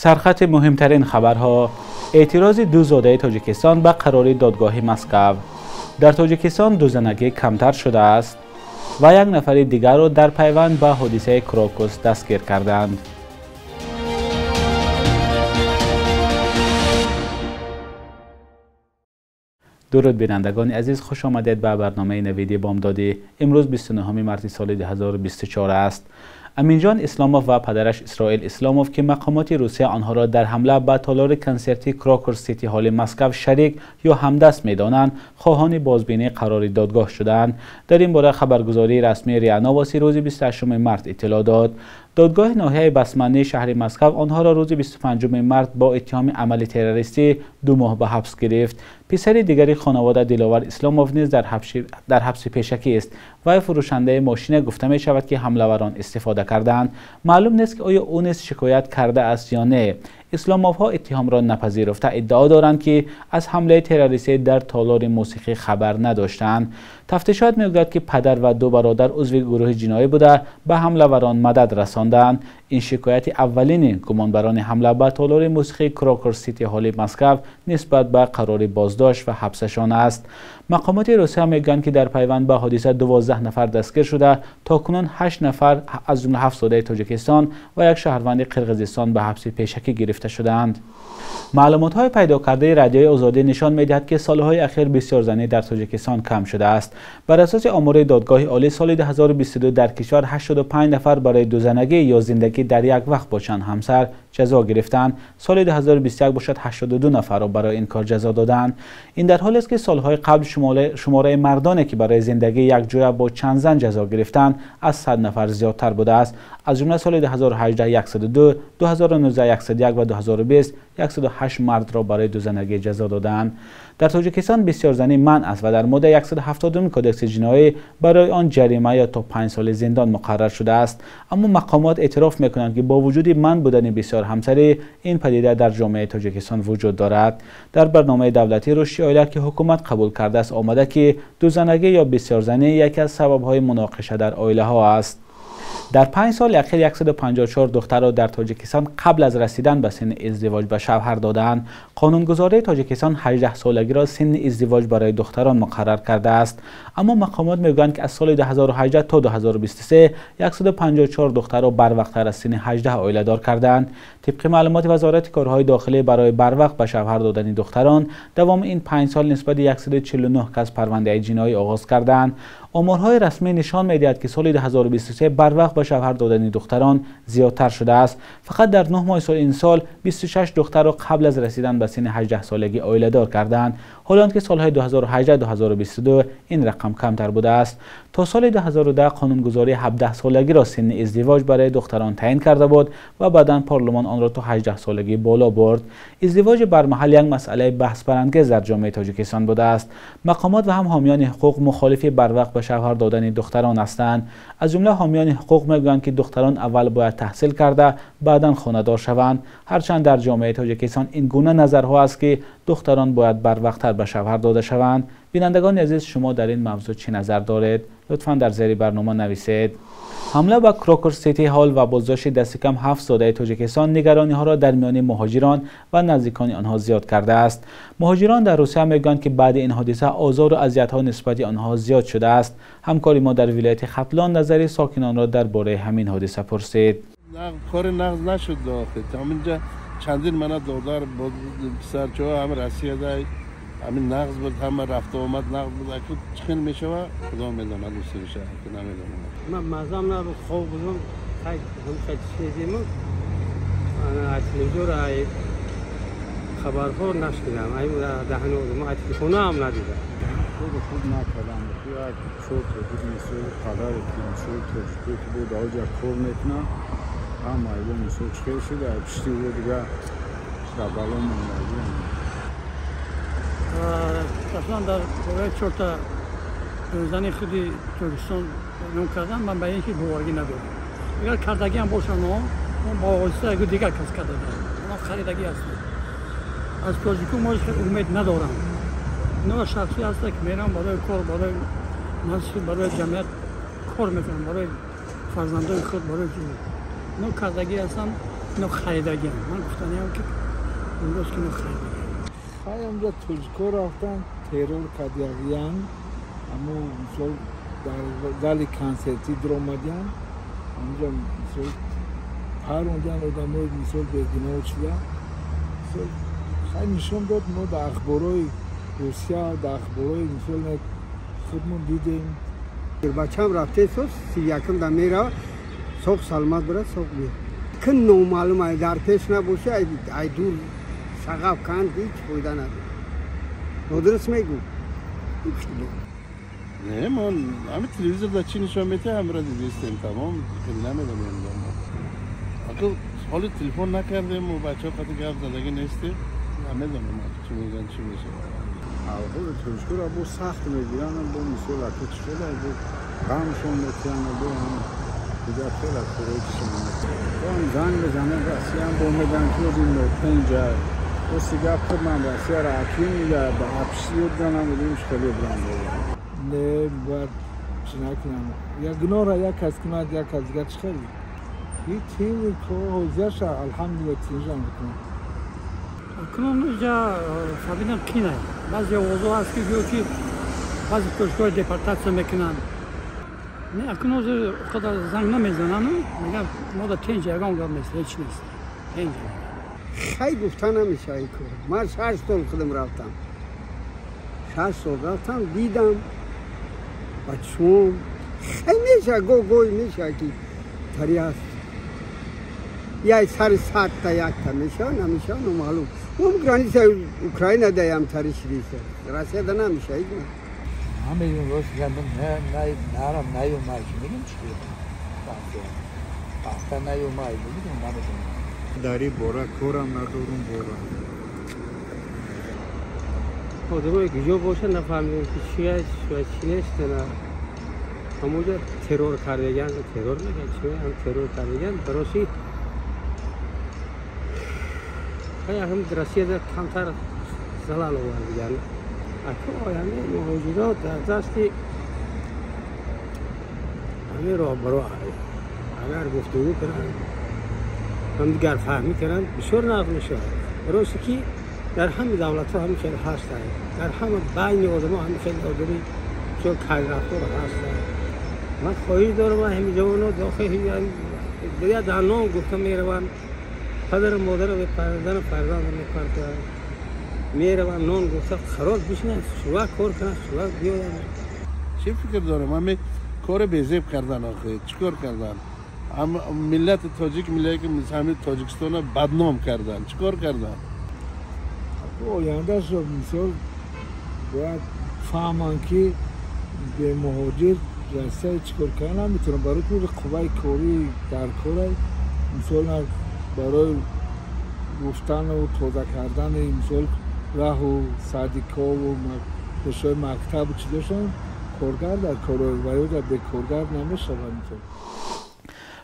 Сархати муҳимтарин хабарҳо: эътирози ду зодаи Тоҷикистон ба қарори додгоҳи Москва. Дар Тоҷикистон дузанагӣ камтар шудааст ва як нафари дигарро дар пайванд ба ҳодисаи Крокус дастгир карданд. Дуруд бинандагони азиз, хуш омадед ба барномаи навиди бомдодӣ. Имрӯз 29 марти соли 2024 аст. Аминҷон Исломов ва падараш Исроил Исломов, ки мақомоти Русия онҳоро дар ҳамла ба толори консертии Крокус Сити Ҳоли Москва шарик ё ҳамдаст медонанд, хоҳони бозбинии қарори додгоҳ шуданд. Дар ин бора хабаргузории расмии РИА Новости рӯзи 28 март иттилоъ дод. Додгоҳи ноҳияи Басмании шаҳри Москва онҳоро рӯзи 25 март бо иттиҳоми амали террористӣ 2 моҳ ба ҳабс гирифт. Писари дигари хонавода Диловар Исломов низ дар ҳабси пешакӣ аст. Вай фурӯшандаи мошина гуфта мешавад, ки ҳамлаварон истифода карданд. Маълум нест, ки оё ӯ низ шикоят кардааст ё не. Исломовҳо иттиҳомро напазируфта иддао доранд, ки аз ҳамлаи террористӣ дар толори мусиқӣ хабар надоштанд. Тафтишот мегӯяд, ки падар ва ду бародар узви гурӯҳи ҷиноӣ буда ба ҳамлаварон мадад расонданд. Ин шикояти аввалини гумонбарони ҳамла ба толори мусиқии Крокус Сити Ҳоли Москва нисбат ба қарори боздошт ва ҳабсашон аст. Мақомоти Русия мегӯянд, ки дар пайванд ба ҳодиса 12 нафар дастгир шуда, то кунун 8 нафар аз ҷумла 7 зодаи Тоҷикистон ва як шаҳрванди Қирғизистон ба ҳабси пешакӣ гирифта шудаанд. Маълумотҳои пайдо кардаи Радиои Озодӣ нишон медиҳад, ки солҳои ахир бисёрзанӣ дар Тоҷикистон кам шудааст. Бар асоси омори додгоҳи олӣ, соли 2022 дар кишвар 85 нафар барои дузанагӣ ё зиндагӣ дар як вақт бо чанд ҳамсар ҷазо гирифтанд. Соли 2021 бошад 82 нафарро барои ин кор ҷазо доданд. Ин дар ҳолест, ки солҳои қабл шумораи мардоне, ки барои зиндагӣ якҷоя бо чанд зан ҷазо гирифтанд, аз 100 нафар зиёдтар будааст. Аз ҷумла соли 2018 102, 2019 101 ва 2020 108 мардро барои дузанагӣ ҷазо доданд. Дар Тоҷикистон бисёрзанӣ манъ аст ва дар моддаи 170 кодекси ҷиноӣ барои он ҷарима ё то 5 соли зиндон муқаррар шудааст. Аммо мақомот эътироф мекунанд, ки бо вуҷуди манъ будани бисёр ҳамсарӣ, ин падида дар ҷомеаи Тоҷикистон вуҷуд дорад. Дар барномаи давлатии рушди оила, ки ҳукумат қабул кардааст, омада, ки дузанагӣ ё бисёрзанӣ яке аз сабабҳои муноқиша дар оилаҳо аст. Дар 5 соли ахир 154 духтарро дар Тоҷикистон қабл аз расидан ба синни издивоҷ ба шавҳар доданд. Қонунгузории Тоҷикистон 18 солагиро синни издивоҷ барои духтарон муқаррар кардааст. Аммо мақомот мегӯянд, ки аз соли 2018 то 2023 154 духтарро барвақттар аз синни 18 оиладор карданд. Тибқи маълумоти Вазорати корҳои дохилӣ, барои барвақт ба шавҳар додани духтарон давоми ин 5 сол нисбати 149 кас парвандаи ҷиноӣ оғоз карданд. Оморҳои расмӣ нишон медиҳад, ки соли 2023 барвақт ба шавҳар додани духтарон зиёдтар шудааст. Фақат дар 9 моҳи ин сол 26 духтарро қабл аз расидан ба синни 18 солагӣ оиладор карданд. ҳоло ки солҳои 2018-2022 ин рақам камтар будааст. То соли 2010 қонунгузорӣ 17 солагиро синни издивоҷ барои духтарон таъин карда буд ва баъдан парлумон онро то 18 солагӣ боло бурд. Издивоҷи бармаҳал як масъалаи баҳсбарангез дар ҷомеаи Тоҷикистон будааст. Мақомот ва ҳам ҳомиёни ҳуқуқ мухолифи барвақт ба шавҳар додани духтарон ҳастанд. Аз ҷумла ҳомиёни ҳуқуқ мегӯянд, ки духтарон аввал бояд таҳсил карда, баъдан хонадор шаванд. Ҳарчанд дар ҷомеаи Тоҷикистон ин гуна назарҳо аст, ки духтарон бояд барвақттар ба шавҳар дода шаванд. Бинандагони азиз, шумо дар ин мавзӯъ чӣ назар доред? Лутфан дар зери барнома нависед. Ҳамла ба Крокус Сити Ҳол ва боздошти дасти кам 7 зодаи Тоҷикистон нигарониҳоро дар миёни муҳоҷирон ва наздикони онҳо зиёд кардааст. Муҳоҷирон дар Русия мегӯянд, ки баъди ин ҳодиса озору азиятҳо нисбати онҳо зиёд шудааст. Ҳамкори мо дар вилояти Хатлон назари сокинонро дар бораи ҳамин ҳодиса пурсид. Кори нағз нашуд. Ҳаминҷа чандин мана додар писарчаҳо ҳам Россияда ҳамин нағз буд, ҳама рафту омад нағз буд. Аку чӣ хел мешава, худо медонад, усулиша аку намедонам. Ман мазам набуд, хоб будам, ҳамхел шунидиму аз телевизор ай хабарҳо нашунидам, ай даҳани одам, ай телефона ҳам надидам. Худ худ накардам. Як чор тоҷик мисол падаре ки мисол тоҷико ки буд оҷа кор мекунад, ҳама айбо мисол чӣ хел шуда, пишти ӯ дига дар бало мондагиам. Аслан дар бораи чорта зани худи Тоҷикистон ном кардан, ман ба ин чиз боварӣ надорам. Агар кардагиам бошанд, он бо воситаи яку дигар кас кардагиам, онҳо харидагӣ ҳастанд. Аз тоҷико мо ҳеҷ умед надорам. Инҳо шахсӣ ҳастанд, ки мераванд барои кор, барои насл, барои ҷамъият кор мекунанд, барои фарзандои худ, барои чиз. Инҳо кардагӣ ҳастанд. Ино харидагиам. Ман гуфтаниам ки имрӯз ки ино харидагиам. Хай онҷа тоҷико рафтан, террор кардягиян, аммо мисол дар зали консертӣ дуромадиян, онҷа мисол парондиян одамои мисол бегуноҳ чида. Мисол хай нишон дод, мо дар ахборҳои Русия, дар ахборҳои мисол худмон дидем. Бачам рафтесо 31 да мера соқ саломат бурад, соқ биёд. Кин номаълум ай дар пеш набоши, ай дур шағаб канд, ҳеҷ фоида надорад. Нодуруст мегӯ. Не, мо ҳами телевизор дар чӣ нишон метиҳад, ҳамра дидистем, тамом, хеле намедонем. Ақл ҳоли телефон накардем, мо бачаҳо қати гап задагӣ нестем, намедонем чӣ мегӯянд, чӣ мешавад. Аҳволи тоҷикоро бо сахт мегиранд, бо мисол аки чӣ хеле бо ғамшон метиҳанд, бо ҳам дигар хеле корҳои чишон метиҳанд. Бо ҳам занг мезананд, Россияам бо мегӯянд ки ози нотенҷа. Оси гап худ ман Россияро аким ба апши ёд намедонем чӣ хеле бурам бо. Не, бояд чӣ накунам. Як гуноҳро як кас кунад, як кас дигар чӣ хеле. Ҳеҷ тими ҳозираша алҳамдулилла тинҷам мекунам. Акнун инҷа фаҳмидам кинай. Баъзе овозҳо ҳаст ки гӯё ки баъзе тоҷикҳоро депортатсия мекунанд. Не, акнун ҳозир он қадар занг намезананд, мегӯянд мо дар тинҷ ягон гап нест, ҳеҷ нест. Тинҷ. Хай гуфта намешавад ин кор. Ман 6 сол худам рафтам. 6 сол рафтам, дидам ба чашмом. Хай мешавад, гоҳ-гоҳ мешавад ки тари ҳаст. Яй сари 100 та якта мешавад, намешавад, номаълум. Он граница Украина даям тари шидиса. Россия да намешавад. Ҳамаи рост гандум нарам наёмад, мегӯям чӣ пахта наёмад, мегӯям намедонам. Дар ин бора корам надорум бора. Одамое куҷо бошад нафаҳмидем ки чи аст ва чӣ нест. Ҳамонҷо террор кардагиан, террор мегӯянд, чӣ ҳам террор кардагиан. Бароси ҳам Россияда камтар залал овардиган. Аку ояндаи муҳоҷирот дар дасти ҳамин роҳбаро агар гуфтугӯ кунанд, ҳамдигар фаҳмӣ кунанд, бисёр нағз мешавад. Бароси ки дар ҳама давлатҳо ҳамин хел ҳастанд, дар ҳама байни одамо ҳамин хел одами бисёр кайрафтор ҳастанд. Ман хоҳиш дорам ҳамин ҷавонҳо дохил дигар дар нон гуфта мераванд, падару модарро мепарданду фарзандро мепартоянд, мераванд нон гуфта қарор бишинанд, шува кор кунанд, шува биёянд. Чӣ фикр дорам? Ҳамин кори безеб кардан, охи чӣ кор кардан? Миллати тоҷик, миллати ҳамин Тоҷикистонро бадном кардан, чӣ кор кардан? Ояндаашро мисол бояд фаҳманд ки бемуҳоҷир Россия чӣ кор кардан наметавонад. Барои ки қувваи корӣ дар кора, мисол барои гуфтану тоза кардани мисол раҳу садикову пешои мактабу чизошон коргар дар коро ва ё дар бекоргар намешавад. Мисол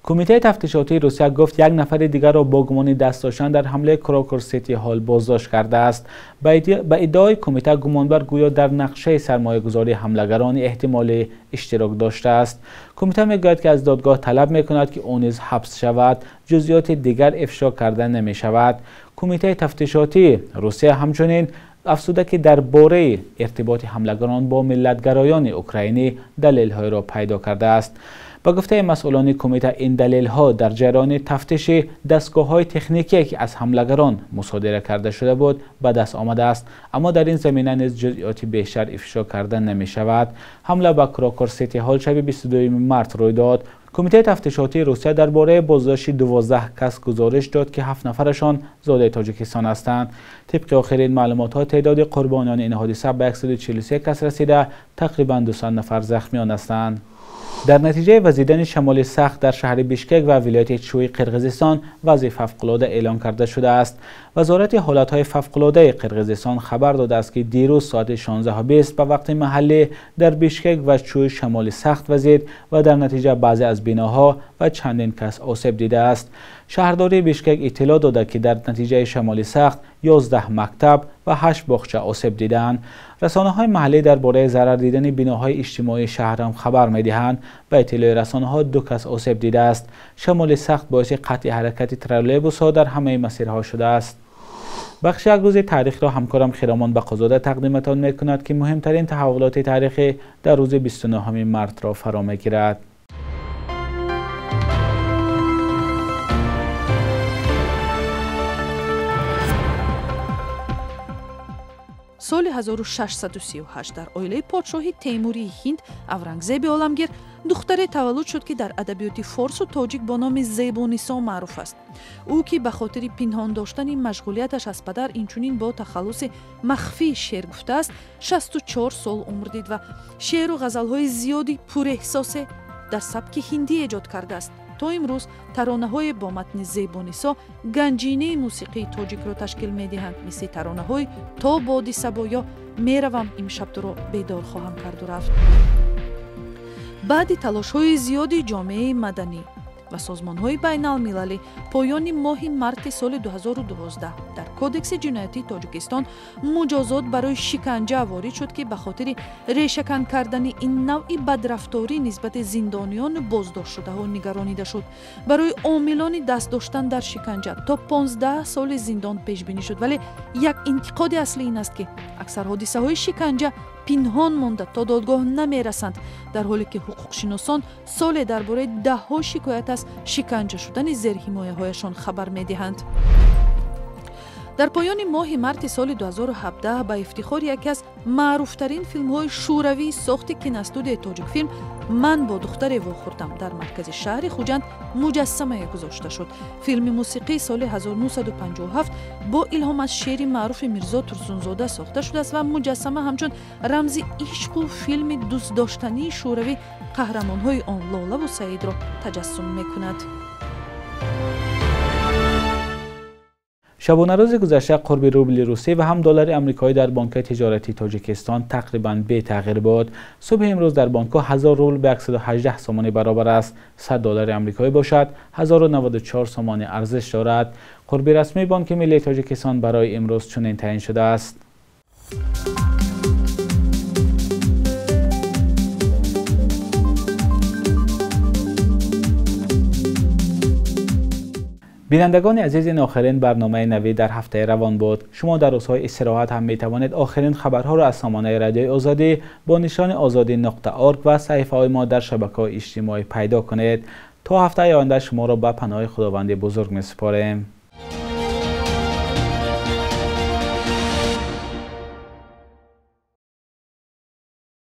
Кумитаи тафтишотии Русия гуфт як нафари дигарро бо гумони даст доштан дар ҳамлаи Крокус Сити Ҳол боздошт кардааст. Ба иддаои кумита гумонбар гӯё дар нақшаи сармоягузории ҳамлагарони эҳтимолӣ иштирок доштааст. Кумита мегӯяд ки аз додгоҳ талаб мекунад ки ӯ низ ҳабс шавад. Ҷузъиёти дигар ифшо карда намешавад. Кумитаи тафтишотии Русия ҳамчунин афзуда ки дар бораи иртиботи ҳамлагарон бо миллатгароёни украинӣ далелҳоеро пайдо кардааст. Ба гуфтаи масъулони кумита ин далелҳо дар ҷараёни тафтиши дастгоҳҳои техникие ки аз ҳамлагарон мусодира карда шуда буд ба даст омадааст, аммо дар ин замина низ ҷузъиёти бештар ифшо карда намешавад. Ҳамла ба Крокус Сити Ҳол шаби 22 март рӯй дод. Кумитаи тафтишотии Русия дар бораи боздошти 12 кас гузориш дод ки 7 нафарашон зодаи Тоҷикистон ҳастанд. Тибқи охирин маълумотҳо теъдоди қурбониёни ин ҳодиса ба 143 кас расида, тақрибан 200 нафар захмиён ҳастанд. Дар натиҷаи вазидани шамоли сахт дар шаҳри Бишкек ва вилояти Чӯи Қирғизистон вазъи фавқулода эълон карда шудааст. Вазорати ҳолатҳои фавқулодаи Қирғизистон хабар додааст ки дирӯз соати 16:20 ба вақти маҳаллӣ дар Бишкек ва Чӯи шамоли сахт вазид ва дар натиҷа баъзе аз биноҳо ва чандин кас осеб дидааст. Шаҳрдории Бишкек иттилоъ додааст, ки дар натиҷаи шамоли сахт 11 мактаб ва 8 боғча осеб дидаанд. Расонаҳои маҳаллӣ дар бораи зарар дидани биноҳои иҷтимоии шаҳр ҳам хабар медиҳанд. Ба иттилои расонаҳо 2 кас осеб дидааст. Шамоли сахт боиси қатъи ҳаракати троллейбусҳо дар ҳамаи масирҳо шудааст. Бахши як рӯзи таърихро ҳамкорам Хиромон Бақозода тақдиматон мекунад, ки муҳимтарин таҳаввулоти таърихӣ дар рӯзи 29 мартро фаро мегирад. Соли 1638 дар оилаи подшоҳи Темурии Ҳинд Аврангзеби оламгир духтаре таваллуд шуд, ки дар адабиёти форсу тоҷик бо номи Зебунисо маъруф аст. Ӯ ки ба хотири пинҳон доштани машғулияташ аз падар инчунин бо тахаллуси махфӣ шеър гуфтааст, 64 сол умр дид ва шеъру ғазалҳои зиёди пурэҳсосе дар сабки ҳиндӣ эҷод кардааст. То имрӯз таронаҳое бо матни Зебунисо ганҷинаи мусиқии тоҷикро ташкил медиҳанд, мисли таронаҳои «То боди сабо» ё «Меравам имшаб туро бедор хоҳам карду рафт». Баъди талошҳои зиёди ҷомеаи маданӣ ва созмонҳои байналмилалӣ поёни моҳи марти соли 2012 дар Кодекси ҷиноятии Тоҷикистон муҷозот барои шиканҷа ворид шуд, ки ба хотири решакан кардани ин навъи бадрафторӣ нисбати зиндониёну боздоштшудаҳо нигаронида шуд. Барои омилони даст доштан дар шиканҷа то 15 соли зиндон пешбинӣ шуд, вале як интиқоди аслӣ ин аст, ки аксар ҳодисаҳои шиканҷа пинҳон монда то додгоҳ намерасанд, дар ҳоле ки ҳуқуқшиносон соле дар бораи даҳҳо шикоят аз шиканҷа шудани зерҳимояҳояшон хабар медиҳанд. Дар поёни моҳи марти соли 2017 ба ифтихори яке аз маъруфтарин филмҳои шӯравии сохти киностудияи Тоҷикфилм «Ман бо духтаре вохӯрдам» дар маркази шаҳри Хуҷанд муҷассамае гузошта шуд. Филми мусиқии соли 1957 бо илҳом аз шеъри маъруфи Мирзо Турсунзода сохта шудааст ва муҷассама ҳамчун рамзи ишқу филми дӯстдоштании шӯравӣ қаҳрамонҳои он Лолаву Саидро таҷассум мекунад. Шабонарӯзи гузашта қурби рубли русӣ ва ҳам доллари амрикоӣ дар бонкҳои тиҷоратии Тоҷикистон тақрибан бетағйир буд. Субҳи имрӯз дар бонкҳо 1000 рубл ба 118 сомонӣ баробар аст. 100 доллари амрикоӣ бошад 1094 сомонӣ арзиш дорад. Қурби расмии Бонки миллии Тоҷикистон барои имрӯз чунин таъин шудааст. Бинандагони азиз, ин охирин барномаи навӣ дар ҳафтаи равон буд. Шумо дар рӯзҳои истироҳат ҳам метавонед охирин хабарҳоро аз сомонаи радиои Озодӣ бо нишони ozodi.org ва саҳифаҳои мо дар шабакаҳои иҷтимоӣ пайдо кунед. То ҳафтаи оянда шуморо ба паноҳи Худованди бузург месупорем.